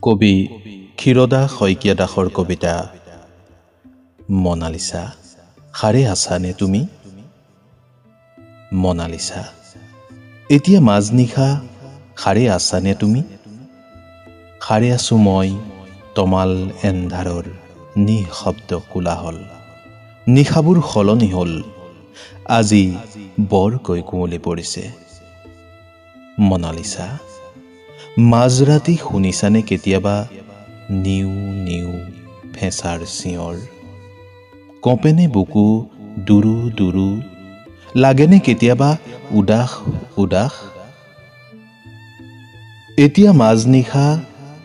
কবি ক্ষীৰোদা শইকীয়া দাসৰ কবিতা মনালিছা সাৰে আছানে তুমি? মনালিছা এতিয়া মাজনিশা সাৰে আছানে তুমি? সাৰে আছো মই তমাল এন্ধাৰৰ নিঃশব্দ কোলাহল। নিশাবোৰ সলনি হ'ল, আজি বৰকৈ কুঁৱলী পৰিছে। মনালিছা মাজৰাতি শুনিছানে কেতিয়াবা নিউ নিউ ফেঁচাৰ চিঞৰ? কঁপেনে বুকু দুৰু দুৰু? লাগেনে কেতিয়াবা উদাস উদাস? এতিয়া মাজনিশা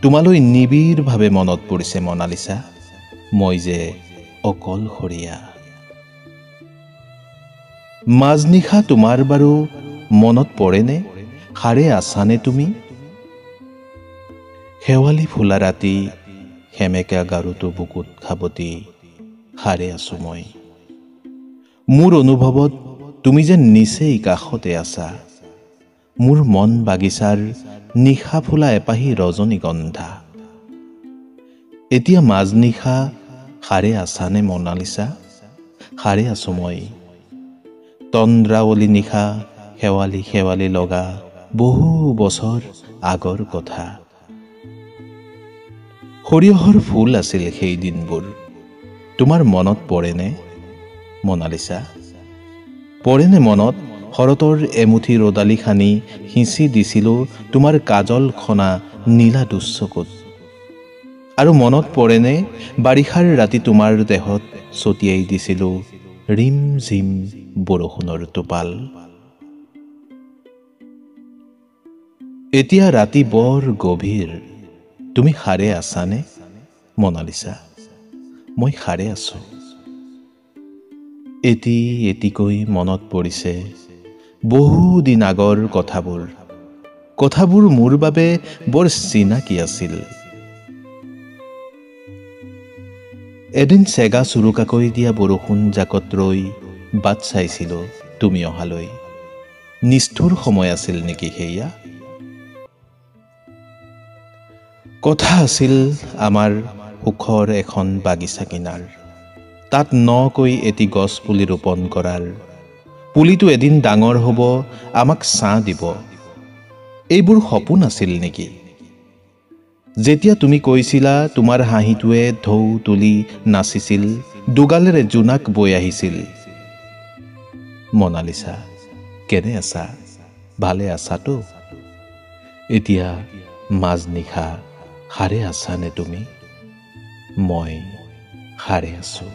তোমালৈ নিবিড়ভাৱে মনত পৰিছে মনালিছা, মই যে অকলশৰীয়া। মাজনিশা তোমাৰ বাৰু মনত পৰেনে? সাৰে আছানে তুমি? শেৱালি ফুলা ৰাতি সেমেকা গাৰুটো বুকুত সাৱটি সাৰে আছো মই। মোৰ অনুভৱত তুমি যেন নিচেই কাষতে আছা। মোৰ মন বাগিচাৰ নিশা ফুলা এপাহি ৰজনীগন্ধা। এতিয়া মাজনিশা সাৰে আছানে মনালিছা? সাৰে আছো মই। তন্দ্ৰাৱলী নিশা শেৱালি শেৱালি লগা বহু বছৰ আগৰ কথা। সৰিয়হৰ ফুল আছিল সেই দিনবোৰ, তোমাৰ মনত পৰেনে মনালিছা? পৰেনে মনত শৰতৰ এমুঠি ৰ'দালি সানি সিঁচি দিছিলোঁ তোমাৰ কাজল খনা নীলা দুচকুত? আৰু মনত পৰেনে বাৰিষাৰ ৰাতি তোমাৰ দেহত ছটিয়াই দিছিলোঁ ৰিম ঝিম বৰষুণৰ টোপাল? এতিয়া ৰাতি বৰ গভীৰ, তুমি সাৰে আছানে মনালিছা? মই সাৰে আছো। এটি এটিকৈ মনত পৰিছে বহুদিন আগৰ কথাবোৰ। কথাবোৰ মোৰ বাবে বৰ চিনাকি আছিল। এদিন চেগা চুৰুকাকৈ দিয়া বৰষুণ জাকত ৰৈ বাট চাইছিলোঁ তুমি অহালৈ। নিষ্ঠুৰ সময় আছিল নেকি সেয়া? কথা আছিল আমাৰ সুখৰ এখন বাগিচা কিনাৰ, তাত নকৈ এটি গছ পুলি ৰোপণ কৰাৰ। পুলিটো এদিন ডাঙৰ হ'ব, আমাক ছাঁ দিব। এইবোৰ সপোন আছিল নেকি? যেতিয়া তুমি কৈছিলা তোমাৰ হাঁহিটোৱে ঢৌ তুলি নাচিছিল, দুগালেৰে জোনাক বৈ আহিছিল। মনালিছা কেনে আছা? ভালে আছাতো? এতিয়া মাজনিশা সাৰে আছানে তুমি? মই সাৰে আছো।